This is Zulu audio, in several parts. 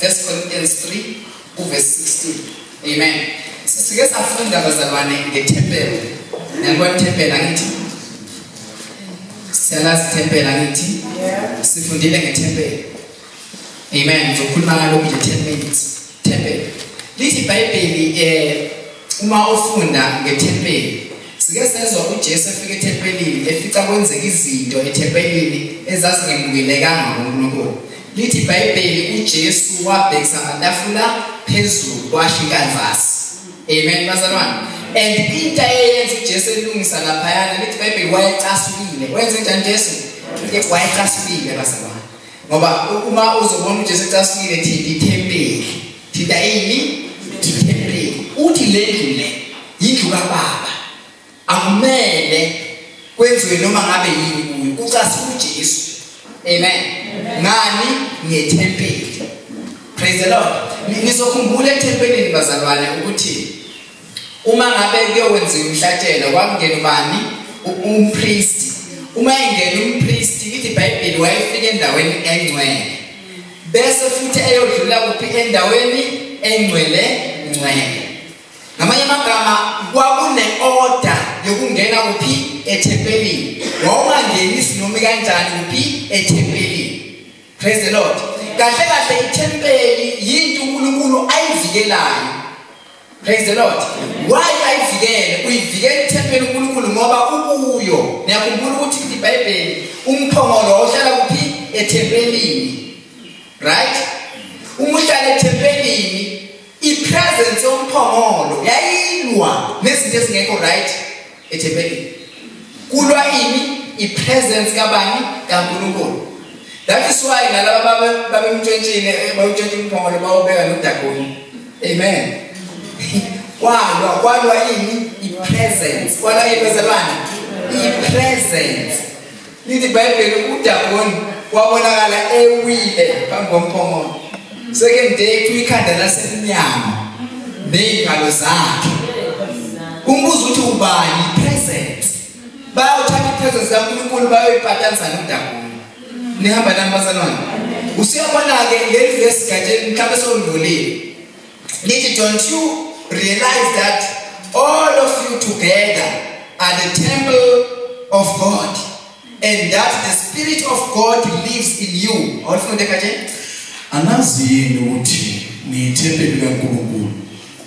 1 Corinthians 3 uverse 16. Amen. Sike safunda bazalwane ngethempeli. Niyabona ithempeli angithi? Siyalazi ithempeli angithi? Sifundile ngethempeli. Amen. Ngizokhuluma ngalokhu nje 10 minutes. Thempeli. Lithi iBhayibheli uma ufunda ngethempeli, sike sezwa uJesu efika ethempelini efica kwenzeka izinto ethempelini ezazingemukelekanga nguNkulunkulu. Lithi iBhayibheli uJesu wabhekisa amatafula phezulu kwasho ikanvasi. Amen bazalwane. And into ayeyenza uJesu elungisa laphayana, lithi iBhayibheli wayecasukile. Wenze njani Jesu? Wayecasukile bazalwane. Ngoba uma uzobona uJesu ecasukile thinta ithempeli. Thinta ini? Ithempeli. Uthi le ndlu le yindlu kaBaba. Akumele kwenziwe noma ngabe yini kuyo. Kucasuka uJesu. Amen. Ngani? Ngethempeli. Praise the Lord. Nizokhumbula ethempelini bazalwane ukuthi uma ngabe kuyokwenziwa umhlatshelo kwakungena ubani? Umpristi. Uma engena umpristi lithi iBhayibheli wayefika endaweni engcwele. Bese futhi eyodlula kuphi? Endaweni engcwele ngcwele. Ngamanye amagama kwakune order yokungena kuphi? Ethempelini. Wawungangenisi noma kanjani kuphi? Ethempelini. Praise the Lord. Kahle kahle ithempeli yinto uNkulunkulu ayivikelayo. Praise the Lord. Why ayivikele? Uyivikela ithempeli uNkulunkulu ngoba ukuyo. Niyakhumbula ukuthi iBhayibheli umphongolo ohlala kuphi? Ethempelini. Right? Uma uhlala ethempelini ipresence yomphongolo yayilwa nezinto ezingekho right ethempelini. Kulwa ini? Ipresence kabani? KaNkulunkulu. That is why nalaba babemtshontshile bawuntshontsha umphongolo bawubeka noDagoni. Amen. Kwalwa ini? Ipresence. Kwalwa ini bazalwane? Ipresence. Lithi iBhayibheli uDagoni wabonakala ewile phambi komphongolo. Second day kuthiwa ikhanda lasemnyango nezingalo zakhe. Umbuzo uthi ubani? Presence. Bayawuthatha ipresence kaNkulunkulu bayoyipatanisa noDagoni. Nihamba nami bazalwane? Usuyabona ke leli verse gaje mhlawumbe sewundlulile. Lithi don't you realize that all of you together are the temple of God and that the Spirit of God lives in you. Awufunde kaje? Anazi yini ukuthi niyithempeli likaNkulunkulu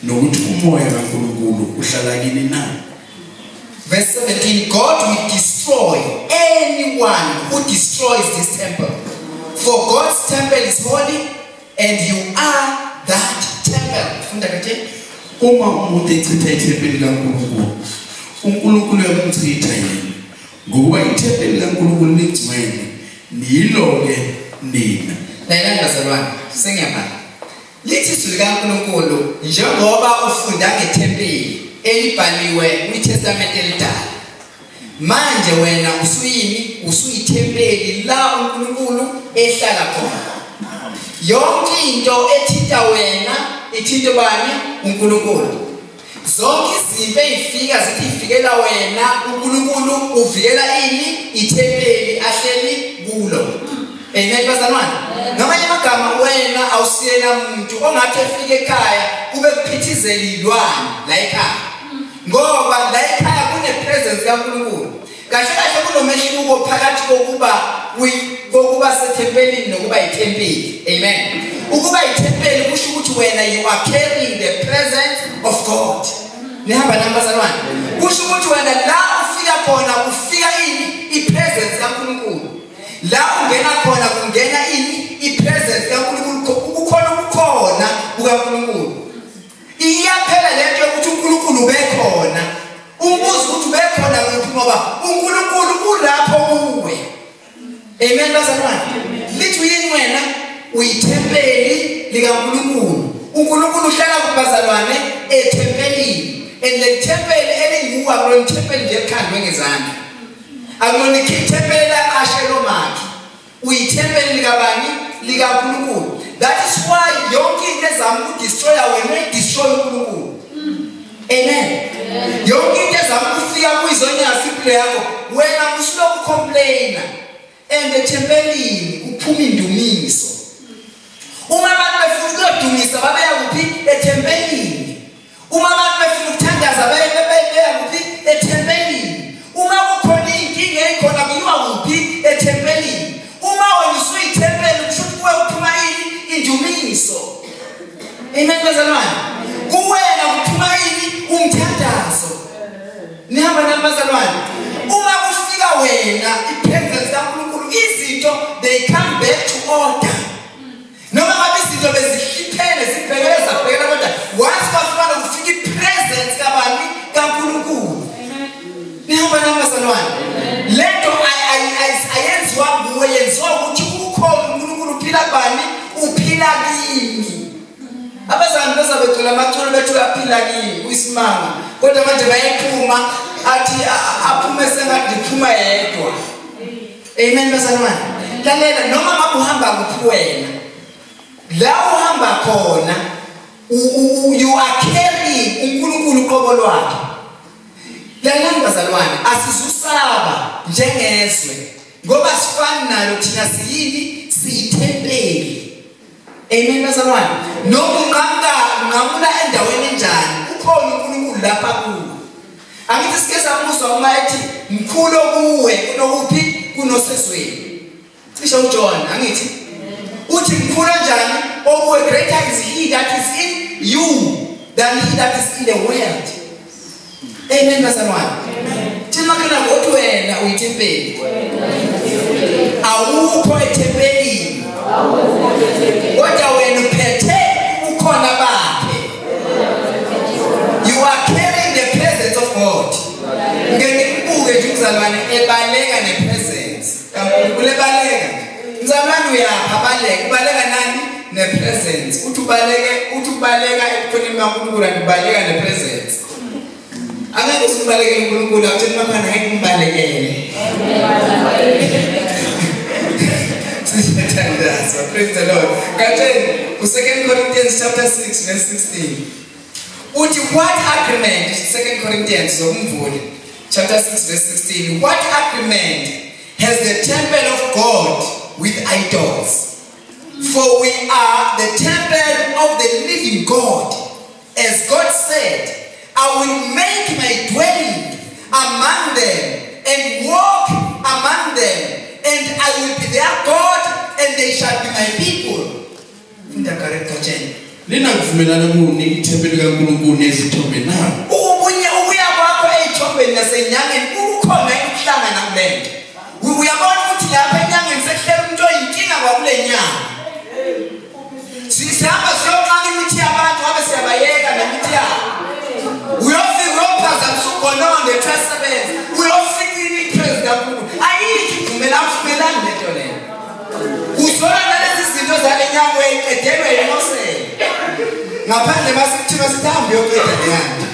nokuthi umoya kaNkulunkulu uhlala kini na? Verse 17, God will destroy anyone who destroys this temple. For God's temple is holy and you are that temple. Funda kaje? Uma umuntu echitha ithempeli likaNkulunkulu, uNkulunkulu uyamchitha yena, ngokuba ithempeli likaNkulunkulu lingcwele, niyilo-ke nina. Lalelani bazalwane, sengiyabhala. Lithi izwi likaNkulunkulu njengoba ufunda ngethempeli elibhaliwe kwiTestamente elidala. Manje wena usuyini? Usuyithempeli la uNkulunkulu ehlala khona. Yonke into ethinta wena ithinta bani? uNkulunkulu. Zonke izinto ezifika zithi ivikela wena, uNkulunkulu uvikela ini? Ithempeli ahleli kulo. Amen bazalwane. Ngamanye amagama wena awusiyena umuntu ongathi efika ekhaya kube kuphithizela ilwane la ekhaya. Ngoba la ekhaya kune presence kaNkulunkulu. Kahle kahle kunomehluko phakathi kokuba sethempelini nokuba ithempeli. Amen. Ukuba ithempeli kusho ukuthi wena you are carrying the presence of God. Nihamba nami bazalwane? Kusho ukuthi wena la ufika khona ufika ini? Ipresence kaNkulunkulu. La ungena khona kungena ini? Ipresence kaNkulunkulu. Ukukhona ukukhona kukaNkulunkulu. Iyaphela lento yokuthi uNkulunkulu ubekhona. Umbuzo ukuthi ubekhona kuphi ngoba uNkulunkulu ulapho kuwe. Amen bazalwane. Lithi uyini wena? Uyithempeli likaNkulunkulu. uNkulunkulu uhlala kubazalwane ethempelini. And le thempeli elinguwa kulona thempeli nje elikhandwe ngezandla. Akulona ithempeli laqashelwa makhi. Uyithempeli likabani? LikaNkulunkulu. That is why yonke into ezama ukudestroya wena uyidestroy uNkulunkulu. Amen. Yonke into ezama ukufika kuyizonyaza impilo yakho wena usuloku complaina. And ethempelini kuphuma indumiso. Uma abantu befuna beyodumisa babeya kuphi? Ethempelini. Uma abantu befuna ukuthandaza beya kuphi? Ethempelini. Uma kukhona inkinga ekhona kuyiwa kuphi? Ethempelini. Uma wena usuyithempeli kusho ukuthi kuwe kuphuma ini? Indumiso. Amen bazalwane. Kuwena kuphuma ini? Umthandazo. Nihamba nami bazalwane. Uma kufika wena ipresence kaNkulunkulu, izinto they come back to order. Noma ngabe izinto bezihliphele zibhekele zabhekela, kodwa once kwafika kufika ipresence kabani? KaNkulunkulu. Nihamba nami bazalwane. Lento ayenziwa nguwe, yenziwa ukuthi ukhona uNkulunkulu. Uphila kubani? Uphila kimi. Abazali bezabecula amaculo bethu uyaphila kimi, uyisimanga, kodwa manje bayephuma athi aphume sengathi ndiphuma yedwa. Amen bazalwane. Lalela, noma ngabe uhamba kuphi wena, la uhamba khona you are carrying uNkulunkulu uqobo lwakhe. Lalelani bazalwane, asizusaba njengezwe ngoba sifani nalo. Thina siyini? Siyithempeli. Amen bazalwane. Noma unqamuka unqamula endaweni enjani, ukhona uNkulunkulu lapha kuwe. Angithi sike samuzwa uma ethi mkhulu kuwe kunokuphi? Kunosezweni. Cishe uJohn, angithi uthi mkhulu kanjani okuwe? Greater is he that is in you than he that is in the world. Amen bazalwane. Thina makhona ngothi wena uyithempeli, awukho ethempelini, kodwa wena uphethe ukhona bakhe. You are carrying the presence of God. Ngeke ngikubuke nje umzalwane ebaleka nepresence kaNkulunkulu, ebaleka nje. Mzalwane uyapha, baleka, ubaleka nani? Nepresence. Uthi ubaleke, uthi ubaleka ebukhoneni kaNkulunkulu, andibaleka nepresence. Angeke usimbalekele uNkulunkulu. Awutshela makhona, ngeke ngimbalekele. Siyathandaza. Praise the Lord. Katsheni ku-2 Corinthians chapter 6 verse 16 uthi what agreement, 2 Corinthians zokumvula chapter 6 verse 16, what agreement has the temple of God with idols? For we are the temple of the living God. As God said, "I will make my dwelling among them and walk among them, and I will be their God, and they shall be my people." Funda correct, Gatsheni. Linakuvumelana kuni ithempeli kaNkulunkulu nezithombe na? Ubunye ukuya kwakho ey'thombeni nasenyangeni, kukhona ukuhlangana kule nto. Uyabona ukuthi lapha enyangeni sekuhlela umuntu oyinkinga kwakule nyanga. Sihamba siyonqaka imithi yabantu ngabe siyabayeka nemithi yabo. Uyofika uyophazamisa ugononde ethi uyofika i-presence kaNkulunkulu. Ayikho ivumela, akuvumelani lento leyo. Uzola nalezi zinto zale nyanga uyayiqedelwe yimosele. Ngaphandle masikuthiwa sithi hambe uyoqeda leyanto.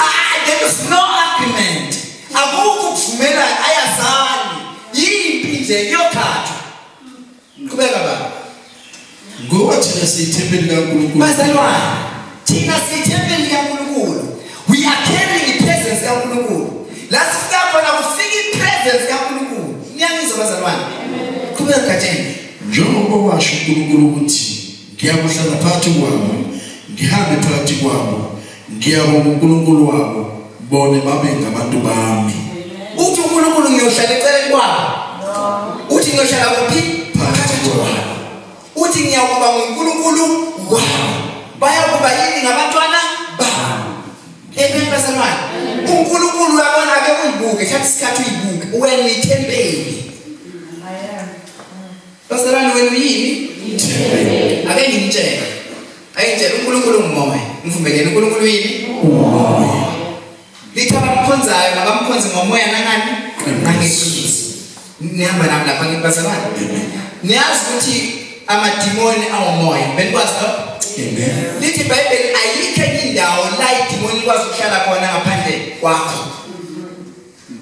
Ah, there is no agreement. Akukho ukuvumelana, ayazani. Yimpi nje, kuyokhathwa. Qhubeka baba. Ngoba thina siyithempeli kaNkulunkulu. Bazalwane, thina siyithempeli likaNkulunkulu. We are carrying the presence kaNkulunkulu. La sifika khona kufika i-presence kaNkulunkulu. Niyangizwa bazalwane? Qhubeka, Gatsheni. Njengoba washo uNkulunkulu ukuthi ngiyakuhlala phakathi kwabo, ngihambe phakathi kwabo, ngiyakuba uNkulunkulu wabo, bone babe ngabantu bami. Uthi uNkulunkulu ngiyohlala eceleni kwabo. Uthi ngiyohlala kuphi? Phakathi kwabo. Uthi ngiyakuba nguNkulunkulu wabo. Bayakuba yini? Ngabantwana babo. Amen bazalwane. uNkulunkulu uyabona ke, uyibuke, thatha isikhathi uyibuke. Wena uyithempeli. Bazalwane, wena uyini? Ithempeli. Ake ngimtshele. Ake ngitshele, uNkulunkulu ungumoya. Ngivumelene, uNkulunkulu uyini? Umoya. Lithi abamkhonzayo mabamkhonze ngomoya nangani? Nangeqiniso. Nihamba nami lapha ngithi bazalwane. Niyazi ukuthi amadimoni awumoya. Benikwazi lokho? Amen. Lithi iBhayibheli ayikho enye indawo la idimoni likwazi ukuhlala khona ngaphandle kwakho.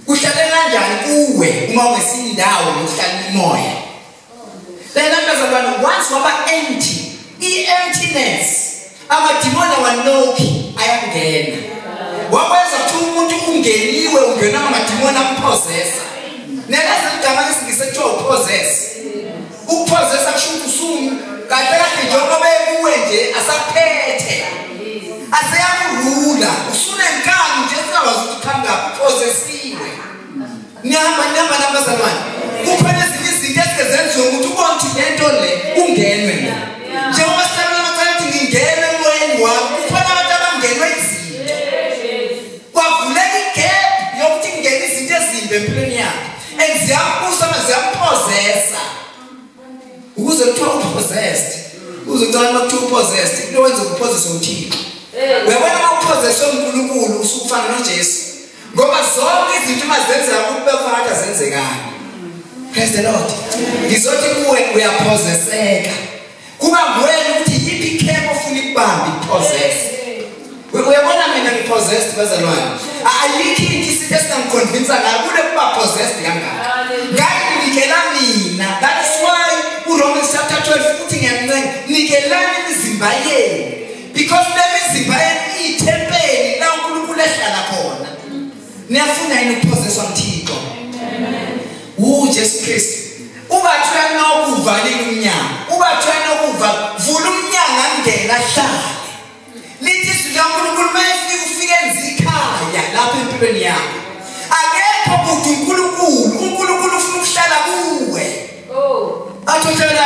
Kuhlale kanjani kuwe uma ungesindawo yokuhlala imoya? Lena bazalwane, once waba empty, i-emptiness, amadimoni awanokhi, ayangena. Wakwenza ukuthi umuntu ungeniwe, ungenwa ngamadimoni ampossessa. Nelazi igama lesingisi ekuthiwa upossess. Ukupossessa kusho ukuthi usum kahle kahle njengoba bekuwe nje. Uze kuthiwa upossessed. Uzocala makuthiwa upossessed, into wenza ukupossess uThixo. Uyabona uma upossesswe uNkulunkulu usufana noJesu. Ngoba zonke izinto uma zenzeka kube kufanele zenzekani. Praise the Lord. Ngizothi kuwe uyapossesseka. Kuba nguwena ukuthi yiphi icamp ofuna ikubambe ipossess. Uyabona mina ngipossessed bazalwane. Ayikho into isithi esingangiconvince ngayo kule kuba possessed kangaka. Ngayinikela mina. That is why uRomans chapter 12 uthi ngiyancenga nikelani imizimba yenu. Because le mizimba yenu iyithempeli la uNkulunkulu ehlala khona. Niyafuna yini ukupossesswa nguThixo? uJesu Kristu. Ubathi uyanokuvalile umnyango. Ubathi uyanokuva vula umnyango angena ahlale. Lithi izwi likaNkulunkulu mayefika ufike enza ikhaya lapha empilweni yakho. Akekho kude uNkulunkulu, uNkulunkulu ufuna ukuhlala kuwe. Oh. Athi uhlala